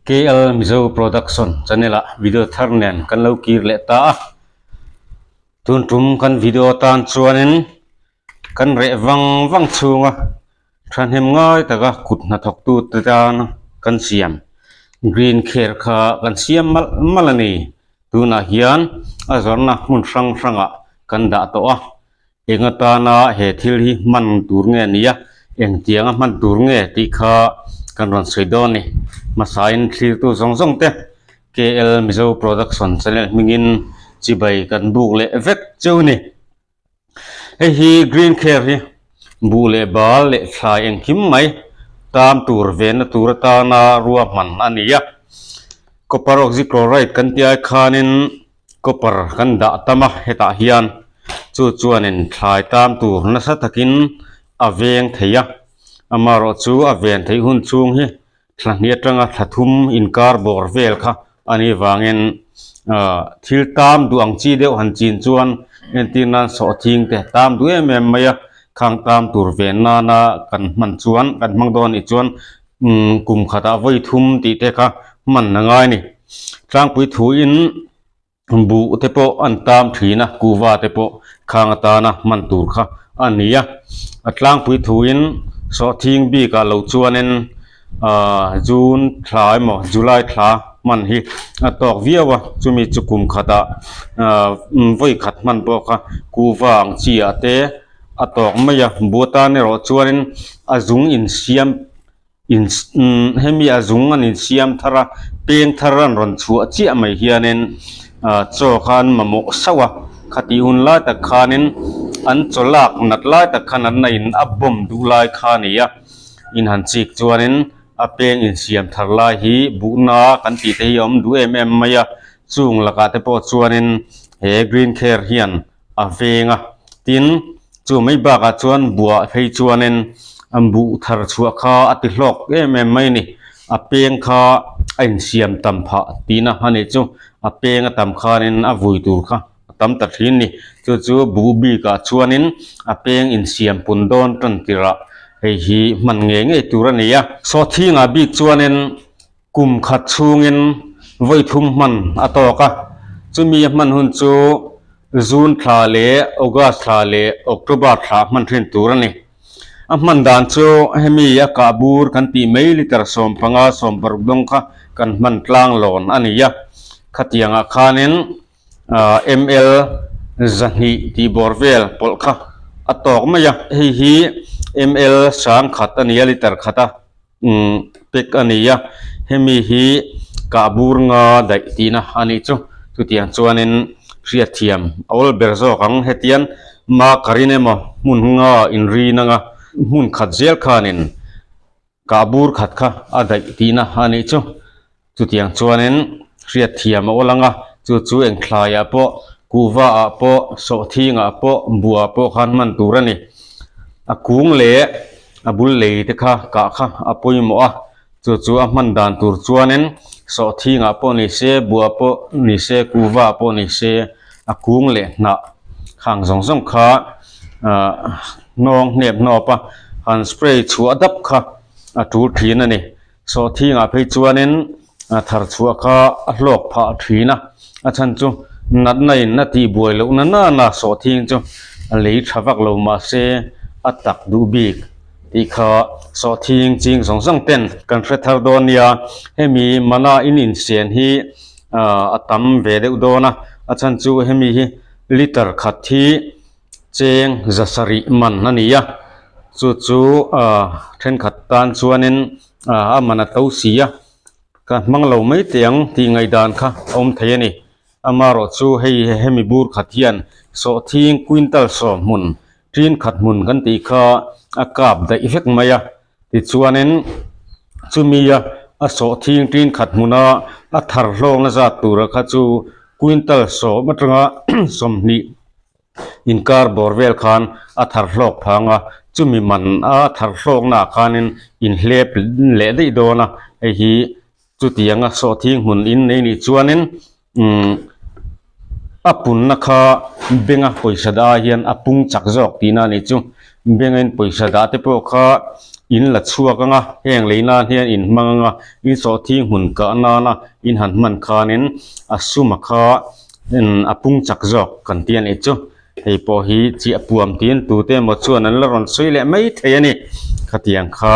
KL Mizo Production channel ah video thar nen kan lo kir leh ta a. Tun tum kan video atan chuanin kan reh vang vang chhunga thahnem ngai taka kut hnathawktu te tan kan siam green care kha kan siam malh malh a ni. Tunah hian a zawrhna hmun hrang hrangah kan dah tawh a. Eng atana he thil hi hman tur nge nia, engtianga hman tur nge tih kha kan rawn sawi dawn a ni. Hmasain thlirtu zawng zawng te KL Mizo Production channel hmingin chibai kan buk leh vek cheu a ni. Hei hi Green Care hi buh leh bal leh thlai engkim mai tam tur venna tur atana ruahman a ni a. Copper oxychloride kan tih ai khanin Copper kan dah tam a hetah hian chu chuanin thlai tam tur nasa takin a veng thei a, amaherawhchu a ven theih hun chhung hi thla hnih atanga thla thum inkar bawr vel kha a nih vangin ah thil tam duh ang chi deuh han chin chuan entir nan sawhthing te tam duh em em mai a, khang tam tur ven nana kan hman chuan kan hmang dawn anih chuan umm kum khatah vawi thum tih te kha hman a ngai a ni. Tlangpui thuin buh te pawh an tam thin a, kuhva te pawh khang atana hman tur kha a ni a. A tlangpui thuin sawhthing bikah lo chuanin ahh June thla emaw July thla hman hi a tawk viau a, chumi chu kum khatah ahh vawi khat hman pawh kha kuhva ang chi ah te a tawk mai a. Buh atan erawh chuanin a zung insiam In hemi a zung an insiam thar a, peng thar an rawn chhuah chiah mai hianin ah chaw kha an mamawh sauh a, khatih hun lai tak khanin an chaw lak nat lai tak khan an in a bawm duh lai kha a ni a, in han chik chuanin a peng insiam thar lai hi buhna kan tih te hi a awm duh em em mai a, chung lakah te pawh chuanin he green care hian a veng a tin chu mai bakah chuan buah phei chuanin an buh thar chhuah kha a ti hlawk em em mai a ni a peng kha a insiam tam phah tihna a nih chu a peng a tam khanin a vui tur kha a tam ta thin a ni chu chu buh bikah chuanin a peng insiam pun dawn tan tirah hei hi hman ngei ngei tur a ni a sawhthingah bik chuanin. Kum khat chhungin vawi thum hman a tawk a, chumi a hman hun chu June thla leh August thla leh October thla hman thin tur a ni. A hman dan chu hemi a kah bur kan tih mai litre 15 16 dawng kha kan hman tlang lawn a ni a, khatiangah khanin ml 200 tih bawr vel pawlh kha a tawk mai a, hei hi ml 1000 a ni a litre khat a. Umm pack a ni a hemi hi kah bur nga daih tihna a nih chu chutiang chuanin hriatthiam a awl ber zawk ang hetiang marker in emaw hmun nga inrin anga hmun khat zel khanin kah bur khat kha a daih tihna a nih chu chutiang chuanin hriatthiam a awl anga chu chu eng thlaiah pawh kuhva ah pawh sawhthing ah pawh buah pawh khan hman tur a ni a kung leh a bul lei te kha kah kha a pawimawh a chu chu a hman dan tur chuanin sawhthing ah pawh ni se buah pawh ni se kuhva ah pawh ni se a kung leh hnah khang zawng zawng kha ah hnawng hnep hnawp a han spray chhuah dap kha a tul thin a ni. Sawhthingah phei chuanin thar chhuah kha a hlawk phah thin a, a chhan chu natna in a tih buai loh na nana sawhthing chu a lei tha vak lo mahse a tak duh bik tih kha sawhthing ching zawng zawng ten kan hre thar dawn nia, hemi mana in insian hi a tam ve deuh dawn a, a chhan chu hemi hi litre khat hi Cheng zasarih man a ni a, chu chu ah thenkhat tan chuanin ah a man a to si a, ka hmang lo mai teh ang tih ngaihdan kha a awm thei a ni. Amaherawh chu hei hemi bur khat hian sawhthing quintal sawm hmun tin khat hmun kan tih kha a kap daih vek mai a, tichuanin chumi a a sawhthing tin khat hmuna a thar hlawkna zat tura kha chu quintal sawm atanga 20 Inkar bawr vel khan a thar hlawk phang a, chumi man a thar hlawkna ah khanin inhlep leh daih dawn a, hei hi chutianga sawhthing hmun in nei nih chuanin umm a punna kha benga pawisa dah hian a pung chak zawk tihna a nih chu. Bank a in pawisa dah te pawh kha in la chhuak ang a, heng lei nan hian in hmang ang a, in sawhthing hmun kah nana in han hman khanin a suma kha a pung chak zawk kan ti a nih chu. Hei pawh hi chiah puam tiin tute emaw chuan an la rawn sawi leh mai thei a ni. Khatiang kha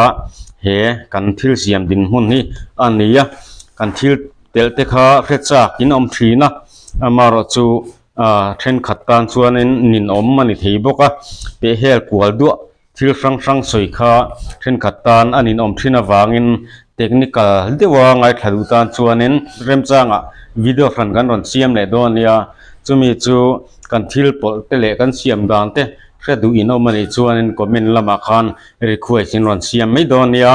he kan thil siam dinhmun hi a ni a, kan thil telh te kha hre chak in awm thin a, amaherawh chu thenkhat tan chuanin ninawm a ni thei bawk a, pehhel kual duah Thil hrang hrang sawi kha thenkhat tan a ninawm thin avangin technical deuha ngaithla duh tan chuanin remchangah video hran kan rawn siam leh dawn ania. Chumi chu kan thil pawlh te leh kan siam dan te hre duh inawm a nih chuanin comment lamah khan request in rawn siam mai dawn ania.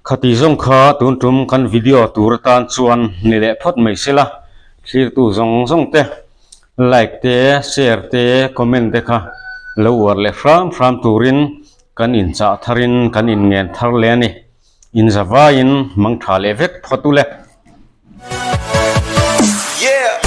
Khati zawng kha tun tum kan video tur atan chuan ni leh phawt mai sela thlirtu zawng zawng te. Like te, share te, comment te kha lo uar leh hram hram turin kan inchah tharin kan inngen thar leh a ni. Inzavaiin mang tha leh vek phawt u le. Yeah.